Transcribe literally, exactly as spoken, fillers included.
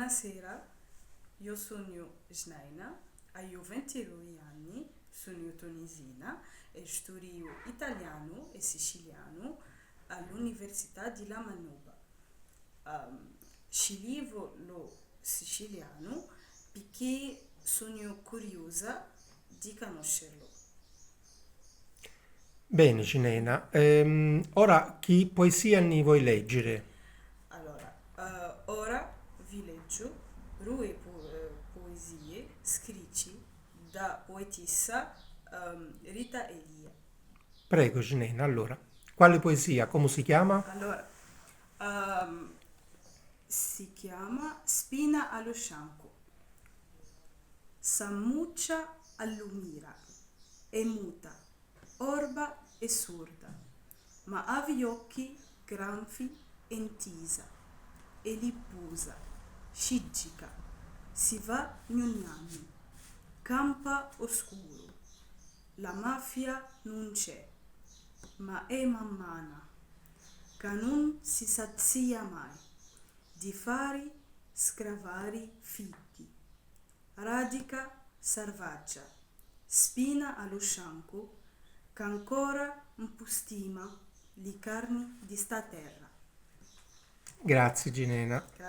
Bonasera, io sugnu Jneina, haiu vintidui anni, sugnu tunisina e studìu italianu e sicilianu a l'Università di Lama Nuba. Ehm, scigliivu lu sicilianu picchì sugnu curiusa di canuscirlu. Beni, Jneina, ehm, ora chi poesia nni voi leggiri? Allora, eh, ora vi leggiu dui pu- eh, puesie scritti da puetissa ehm, Rita Elia. Prego, Jneina, allora. Quali poesia? Comu si chiama? Allora, ehm, si chiama Spina a lu sciancu. S'ammuccia a lu mira, è muta, orba e surda, ma havi occhi granfi e ntisa, è lippusa, sciccica, si va gnugnannu, campa o scuru, la mafia nun c'è, ma è mammana, ca nun si sazia mai, di fari scravari figghi. Radica sarvaggia, spina a lu sciancu, c'ancora mpustima li carni di sta terra. Grazie, Jneina.